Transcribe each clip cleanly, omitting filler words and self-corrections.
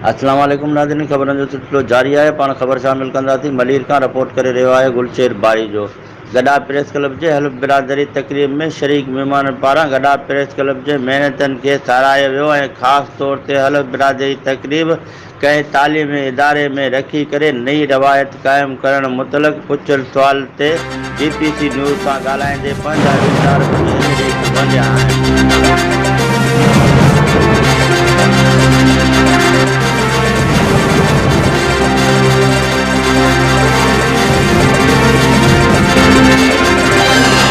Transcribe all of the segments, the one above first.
اسلام عليڪم ناظرين خبرن جو سلسلو جاري آهي پاڻ خبر شامل ڪنداسين ملير کان رپورٽ ڪري رهيو آهي گلشير باريجو گڏاپ پريس ڪلب جي حلف برادري تقريب ۾ شريڪ مهمانن پاران گڏاپ پريس ڪلب جي محنتن کي ساراهيو ويو ۽ خاص طور تي حلف برادري تقريب ڪنهن تعليمي اداري ۾ رکي ڪري نئين روايت قائم ڪرڻ متعلق پڇيل سوال تي جي پي سي نيوز سان ڳالهائيندي پنهنجا ويچار ڪجهه هن ريت ونڊيا آهن.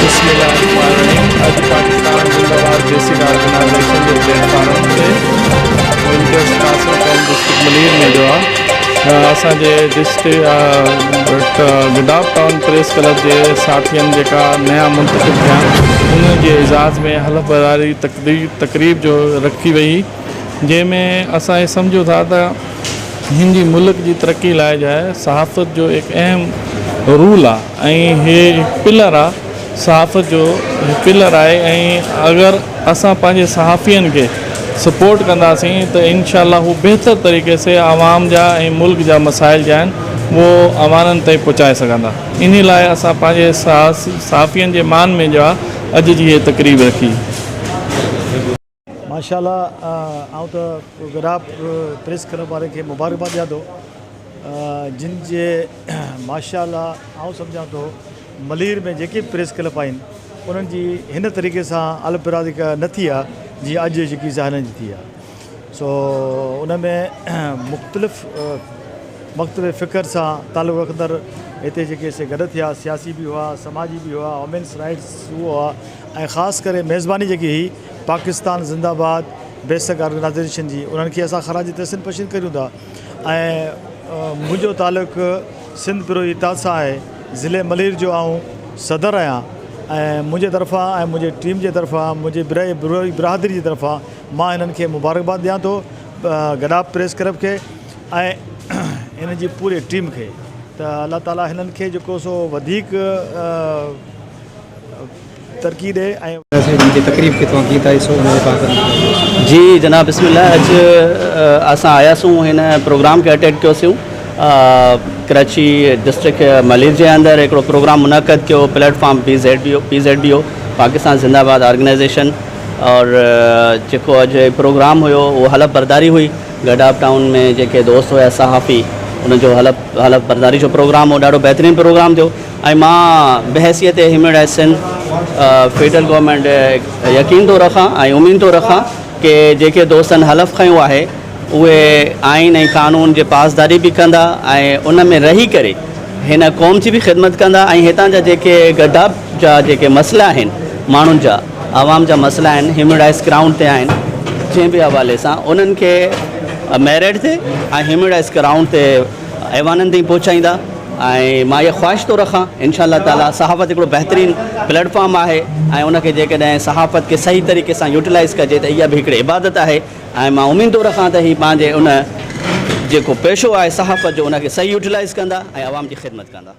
بسم الله الرحمٰن الرحيم اڄ پاڪستان زنده باد بيسڪ آرگنائيزيشن جي پليٽ فارم تي Winter's Qasim town district Malir ۾ جو آ اسان جي district Gadap town press club جي ساٿين جيڪا نيا منتخب ٿيا انهن جي اعزاز ۾ حلف برداري تقريب جو رکي وئي جنهن ۾ اسان هي سمجهون ٿا ته هن جي ملڪ جي ترقي لاء جو آهي صحافت جو هڪ اهم رول آ ۽ هي هڪ پلر آ صحافت جو هڪ پلر آهي ۽ اگر اسان پنهنجي صحافين کي سپورٽ ڪنداسين ته انشاء الله هو بهتر طريقي سي عوام جا ۽ ملڪ جا مسائل جا آهن اهو عوانن تائين پهچائي سگهندا انهي لاء اسان پنهنجي صحافين جي مان ۾ جو آ اڄ جي هي تقريب رکي. ماشاء الله آئون ته گڏاپ پريس ڪلب وارن کي مبارڪباد ڏيان ٿو جن جي ماشاء الله آئون سمجهان ٿو ملير ۾ جيڪي به پريس ڪلب آهن انهن جي هن طريقي سان الپ برادري نه ٿي آهي جيئن اڄ جيڪي سا هنن جي ٿي آهي سو ان ۾ مختلف مڪتب فڪر سان تعلق رکندڙ هتي جيڪي سي گڏ ٿيا سياسي به هئا سماجي به هئا وومينس رائٽس هئا ۽ خاص ڪري ميزباني جيڪي هئي پاڪستان زنده باد بيسڪ آرگنائيزيشن جي انهن کي اسان خراج تحسين پيش ڪريون ٿا ۽ منهنجو تعلق سنڌ پروهي اتحاد سان آهي ضلعي ملير جو آئون صدر آهيان ۽ منهنجي طرفان ۽ منهنجي ٽيم جي طرفان منهنجي بروهي برادري جي طرفان مان هنن کي مبارڪباد ڏيان ٿو گڏاپ پريس ڪلب کي ۽ هن جي پوري ٽيم کي ته الله تعالي هنن کي جيڪو سو وڌيڪ ترقي ڏي ۽. جي تقريب کي توهان ڪيئن ٿا ڏسو ان جي بابت ۾ ٻڌايو. جي جناب بسم الله اڄ اسان آياسون هن پروگرام کي اٽينڊ ڪيوسيون ڪراچي ڊسٽرڪٽ ملير جي اندر هڪڙو پروگرام منعقد ڪيو پليٽ فارم پي زيڊ بي او پي زيڊ بي او پاڪستان زنده باد آرگنائيزيشن اور جيڪو اڄ پروگرام هيو اهو حلف برداري هئي گڏاپ ٽائون ۾ جيڪي دوست هيا صحافي انهن جو حلف حلف برداري جو پروگرام هو ڏاڍو بهترين پروگرام ٿيو ۽ مان بحيثيت human rights Sindh federal government يقين ٿو رکان ۽ اميد ٿو رکان ڪي جيڪي دوستن حلف کنيو آهي اهي آئين ۽ قانون جي پاسداري به ڪندا ۽ ان ۾ رهي ڪري هن قوم جي به خدمت ڪندا ۽ هتان جا جيڪي گڏاپ جا جيڪي مسئلا آهن ماڻهن جا عوام جا مسئلا آهن هيومن رائٽس گرائونڊ تي آهن جنهن به حوالي سان انهن کي ميرٽ تي ۽ هيومن رائٽس گرائونڊ تي ايوانن تائين پهچائيندا ۽ مان اها خواهش ٿو رکان انشاء الله تعالي صحافت هڪڙو بهترين پليٽ فارم آهي ۽ ان کي جيڪڏهن صحافت کي صحيح طريقي سان يوٽيلائز ڪجي ته اها به هڪڙي عبادت آهي ۽ مان اميد ٿو رکان ته هي پنهنجي ان جيڪو پيشو آهي صحافت جو ان کي صحيح يوٽيلائز ڪندا ۽ عوام جي خدمت ڪندا.